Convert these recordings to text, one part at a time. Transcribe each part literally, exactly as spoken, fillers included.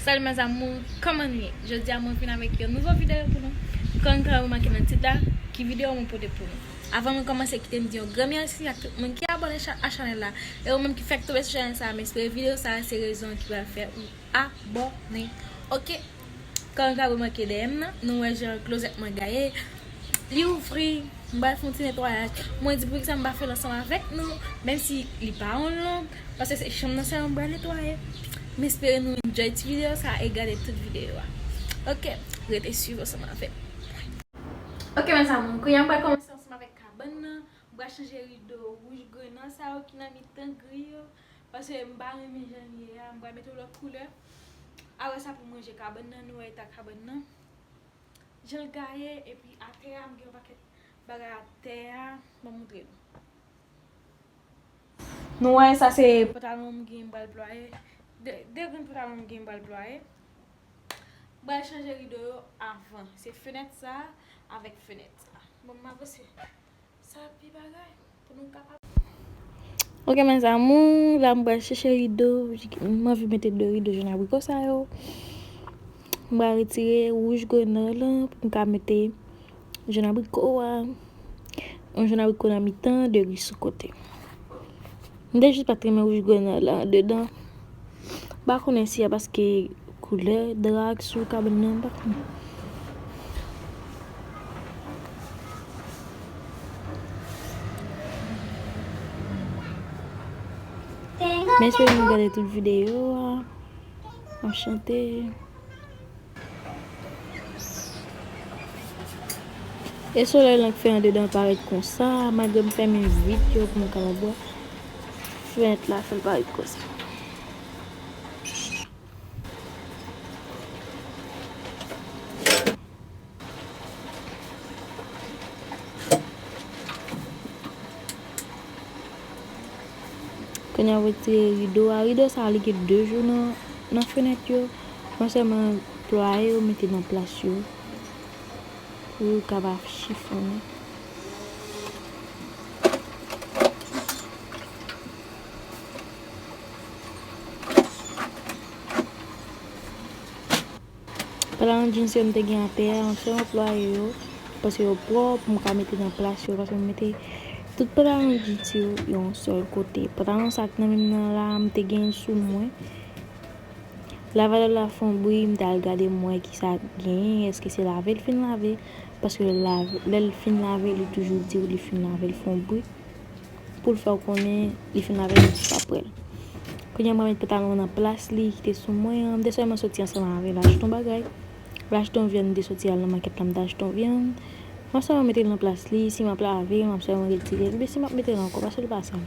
Salut mes amours, kòman nou ye? Jodi a mwen vin avèk yon nouvo videyo pou nou. Kòm nou ka remake nan tit la, ki videyo mwen pote pou nou. Avan mwen kòmanse, kite m di yon gran mèsi ak tout moun ki abòne cha- a chanèl la. E ou menm ki fèk tonbe sou chanèl sa, m espere videyo sa se rezon ki pral fè ou abòne. Oke. Kòm nou ka remake dèyè m nan, nou wè jan klozèt mwen gaye. Li ouvri, m pral fè yon ti netwayaj. Mwen di poukisa m pa fè l ansanm avèk nou, menm si li pa yon long, paske se chanm nan sèlman m pral netwaye. M espere nou enjoy ti videyo sa e gade tout videyo a. Oke, rete swiv ansanm avèk mwen. Oke mes amours, kounye a m pral kòmanse ansanm avèk kabann nan. M pral chanje rido wouj grenan sa yo ki nan mitan gri yo. Paske m pa renmen jan l ye a, m pral mete yon lòt koulè. Apre sa pou m ranje kabann nan, nou wè eta kabann nan. Jan l gaye, epi atè a, m gen yon pakèt bagay atè a, m ap montre nou. Nou wè, sa se pantalon m gen m pral plwaye. De, de grenn pantalon m gen m pral plwaye. M pral chanje rido yo avan. Se fenèt sa avèk fenèt sa. Bon, m avanse. Sa pi bagay pou nou kapab. Oke mes amours, la m pral chèche rido. M anvi mete de rido jòn abriko sa yo. M pral retire wouj grenan lan pou m ka mete jòn abriko a. Yon jòn abriko nan mitan, de gri sou kote. M te jis pa t renmen wouj grenan lan andedan. M pa konnen si a paske koulè dra k sou kabann nan, m pa konnen. M espere nou gade tout videyo a. M ap chante. E solèy lan k fè andedan parèt konsa, malgre m fèmen vit yo pou m kapab wè. Fenèt la fè l parèt konsa. Kounye a, retire rido a. Rido sa a, li gen de jou nan, nan fenèt yo. Mwen sèlman plwaye yo, mete nan plas yo. Pou yo kapab chifonnen. Pantalon jeans yo m te gen atè a, m fè anplwaye yo, paske yo pwòp, m ka mete nan plas yo, paske m mete tout pantalon jeans yo yon sèl kote. Pantalon sa k nan men m nan la, m te gen l sou mwen. Lavadò la fè yon bri, m t al gade m wè kisa k genyen, èske se lave l fin lave, paske lè l fin lave, li toujou di w li fin lave l fè yon bri. Pou l fè w konnen li fin lave l, m jis ap wè l. Kounye a, m pral met pantalon an nan plas li ki te sou mwen an. M te sèlman soti ansanm avè l achte yon bagay. L achte yon vyann, m te soti al nan makèt la, m te achte yon vyann. M ap sèlman mete l nan plas li, si m ap lave, m ap sèlman retire l. Oubyen si m ap mete l ankò, paske l pa sal.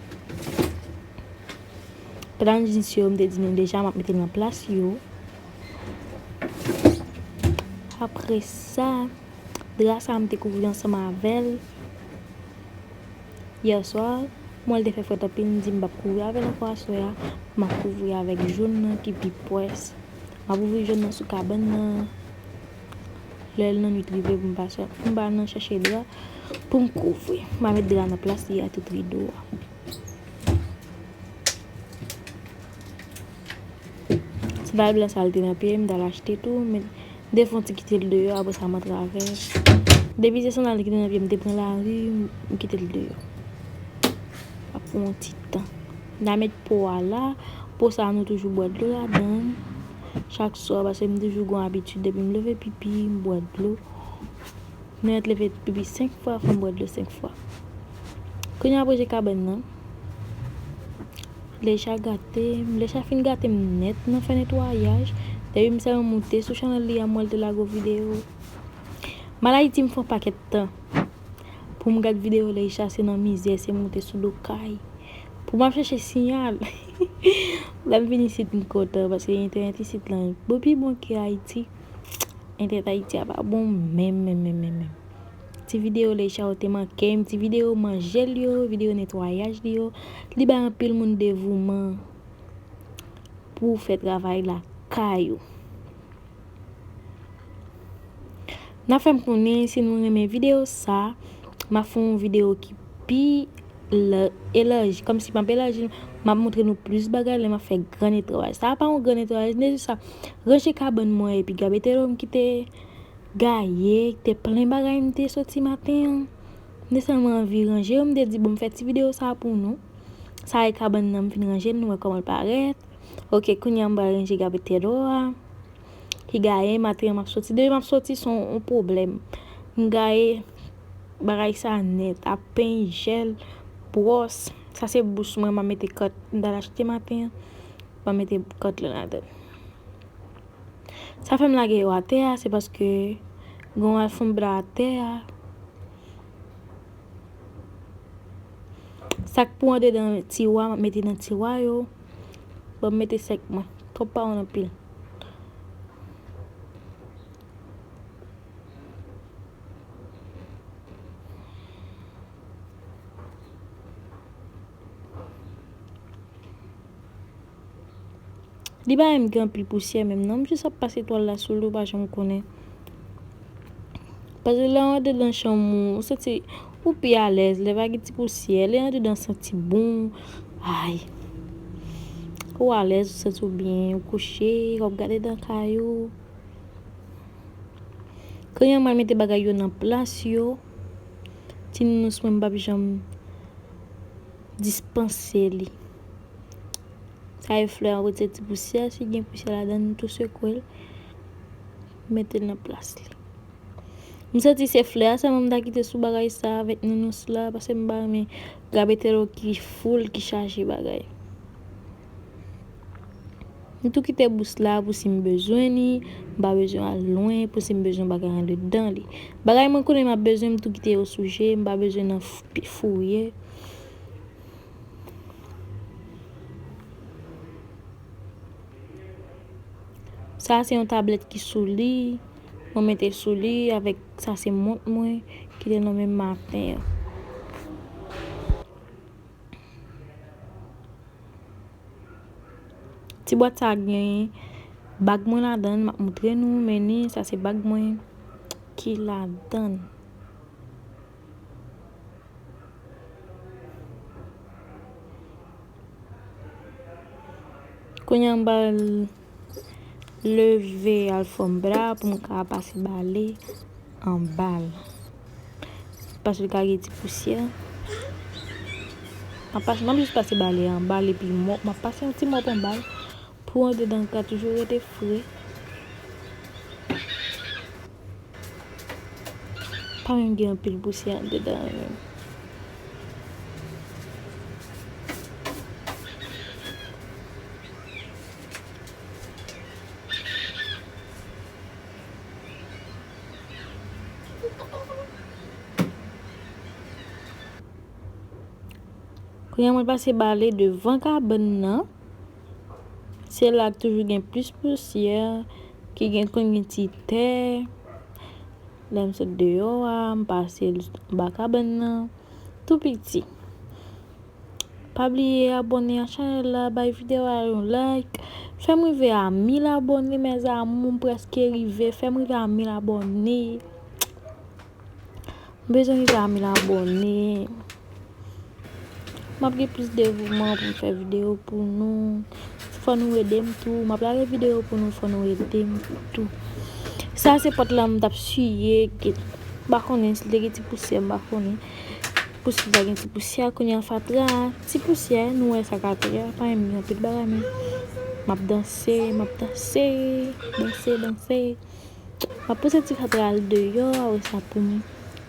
Pantalon jeans yo, m te di nou deja, m ap mete l nan plas yo. Apre sa, dra sa m te kouvri ansanm avè l yè swa. Mwen, l te fè frèt anpil, m di m p ap kouvri avè l ankò aswè a. M ap kouvri avèk jòn nan ki pi pwès. M ap ouvri jòn nan sou kabann nan. Lè l nan nwit rive pou m pa sò-, pou m pa nan chèche dra pou m kouvri. M a met dra nan plas li a tout rido a. Sandal blan sa l te nan pye m, m t al achte tou, men m te fè yon ti kite l deyò, apre sa m antre avè l. Depi se sandal ki te nan pye m, m te pran lari, m kite l deyò. Ap pran yon ti tan. M ta met po a la, po sa nou toujou bwè dlo ladan l. Chak swa, paske m toujou gen yon abitid, depi m leve pipi, m bwè dlo. Mwen leve pipi senk fwa, fò m bwè dlo senk fwa. Kounye a, m ranje kabann nan. Leisha gate m, Leisha fin gate m nèt nan fè netwayaj. Depi m sèlman moute sou chanèl li a, m wè l te lage yon videyo. M al Ayiti, m fè yon pakèt tan. Pou m gad videyo Leisha, se nan mizè, se moute sou do kay. Pou m ap chèche siyal. Lè m vin isit, m kontan, paske entènèt isit lan bon, pi bon ke Ayiti. Entènèt Ayiti a pa bon menm, menm, menm, menm, menm. Ti videyo Leisha yo te manke m, ti videyo manje l yo, videyo netwayaj li yo. Li bay anpil moun devouman pou fè travay lakay ou. N a fè m konnen si nou renmen videyo sa, m a fè yon videyo ki pi la-, elaji, kòmsi m ap elaji, m ap montre nou plis bagay lè m ap fè gran netwayaj. Sa a pa yon gran netwayaj, se jis sa, ranje kabann mwen epi gabetero m ki te gaye, ki te plen bagay m te soti maten an. M te sèlman anvi ranje yo, m te di, "Bon, m fè ti videyo sa a pou nou." Sa a e kabann nan, m fin ranje l, nou wè kòman l parèt. Oke, kounye a m pral ranje gabetero a. Ki gaye, maten an m ap soti. Depi m ap soti, se yon, yon pwoblèm. M gaye bagay sa nèt, ak peny, jèl, bwòs. Sa se bous mwen, m ap mete kòt. M t al achte maten an. M ap mete kòt lan ladan. Sa fè m lage yo atè a, se paske gen yon alfonbra atè a. Sa k pou andedan tiwa, m ap mete nan tiwa yo. Bon, m mete sèk mwen. Twòp pawòl anpil. Li pa menm gen anpil pousyè menm non. M jis ap pase twal la sou li, ou pa janm konnen. Paske lè w andedan chanm ou, ou santi ou pi alèz, lè pa gen ti pousyè, lè andedan santi bon. Ay. Ou alèz, ou santi w byen, ou kouche, w ap gade nan kay ou. Kounye a m al mete bagay yo nan plas yo. Ti nounous mwen, m p ap janm dispanse li. Sa e flè an, retire ti pousyè, si gen pousyè ladan l, nou tou sekwe l, mete l nan plas li. M santi se flè a sèlman m ta kite sou bagay sa avèk nounous la, paske m pa renmen gabetero ki full, ki chaje bagay. M tou kite bous la pou si m bezwen li, m pa bezwen al lwen pou si m bezwen bagay andedan li. Bagay mwen konnen m ap bezwen, m tou kite yo sou je, m pa bezwen nan f-, pi fouye. Sa se yon tablèt ki sou li, mwen mete sou li avèk sa se mont mwen ki te nan men m maten an. Ti bwat sa a gen bag mwen ladan l, m ap montre nou, men ni, sa se bag mwen ki ladan l. Kounye a m pral leve alfonbra pou m ka pase bale anba l. Paske l ka gen ti pousyè. M ap pase, m ap jis pase bale anba l epi mòp, m ap pase yon ti mòp anba l pou andedan l ka toujou rete fre. Pa menm gen anpil pousyè andedan an menm. Kounye a mwen pase bale devan kabann nan. Se la k toujou gen plis pousyè, ki gen, konn gen ti tè. Lè m sot deyò a, m pase l anba kabann nan. Tou piti. Pa bliye abòne a chanèl la, bay videyo a yon like. Fè m rive a mil abòne, mes amours, m prèske rive. Fè m rive a mil abòne. M bezwen rive a mil abòne. M ap gen plis devouman pou m fè videyo pou nou. Fò nou ede m tou. M ap lage videyo pou nou, fò nou ede m tou. Sa se pòt la m t ap siye. M pa konnen si l te gen ti pousyè, m pa konnen. Pou si l ta gen ti pousyè, kounye a fatra, ti pousyè, nou wè sa k atè a, pa menm gen anpil bagay, men m ap danse, m ap danse, danse, danse. M ap pouse ti fatra al deyò, apre sa pou m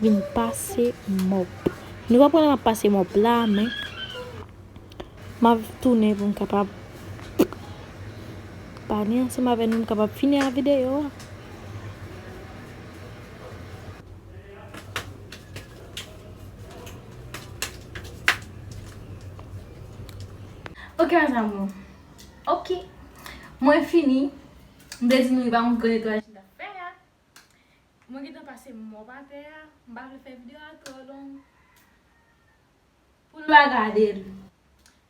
vin pase mòp. Nou pa konnen m ap pase mòp la, men m ap tounen pou m kapab pale ansanm avè nou, m kapab fini ak videyo a. Ok, mes amours. Ok. Mwen fini. M te di nou, e pa yon gran netwayaj m t ap fè a. Mwen gentan pase mòp atè a. M pa vle fè videyo a twò long pou nou pa gade l.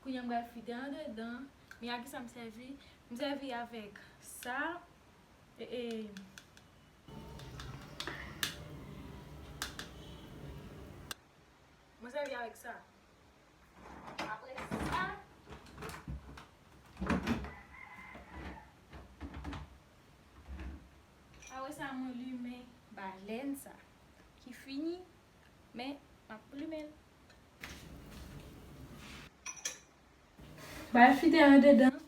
Kounye a m pral fite andedan. Men a kisa m sèvi? M sèvi avèk sa. E, e. Mwen sèvi avèk sa. Pèn sa ki fini, men m ap plimen l. Bay fite andedan.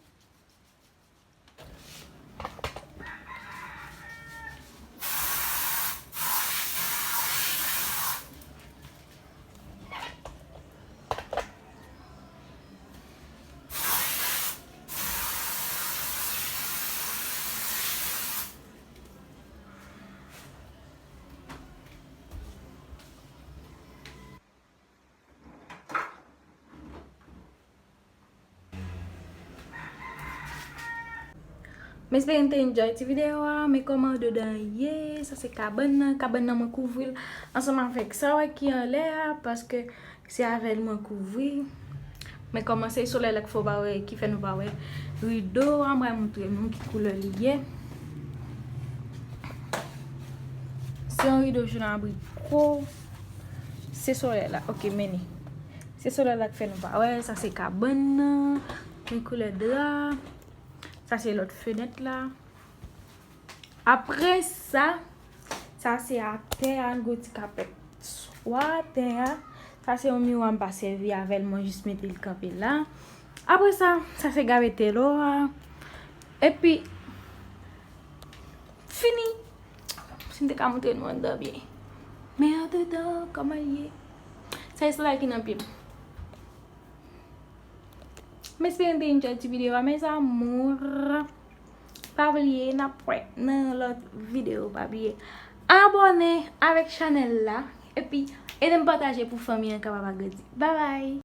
M espere n te enjoy ti videyo a. Men kòman andedan ye. Sa se kabann nan. Kabann nan mwen kouvri l ansanm avèk sa wè ki anlè a, paske se avè l mwen kouvri. Men kòman se solèy la k fè w pa wè, ki fè nou pa wè rido a. Mwen montre nou ki koulè li ye. Se yon rido jòn abriko. Se solèy la. Ok, men li. Se solèy la k fè nou pa wè. Sa se kabann nan. Men koulè dra. Sa se lòt fenèt la. Apre sa, sa se atè a, gwo ti kapèt swa atè a. Sa se yon miwa m pa sèvi avè l, mwen jis mete l kanpe la. Apre sa, sa se gavetelo a. Epi, fini. Si m te ka montre nou anndan byen. Men andedan, kòman l ye? Sa se solèy ki nan pye m. M espere n te enjoy ti videyo a, mes amours. Pa bliye, n ap wè nan yon lòt videyo. Pa bliye abòne avèk chanèl la. Epi, ede m pataje pou fanmi an kapab agrandi. Babay!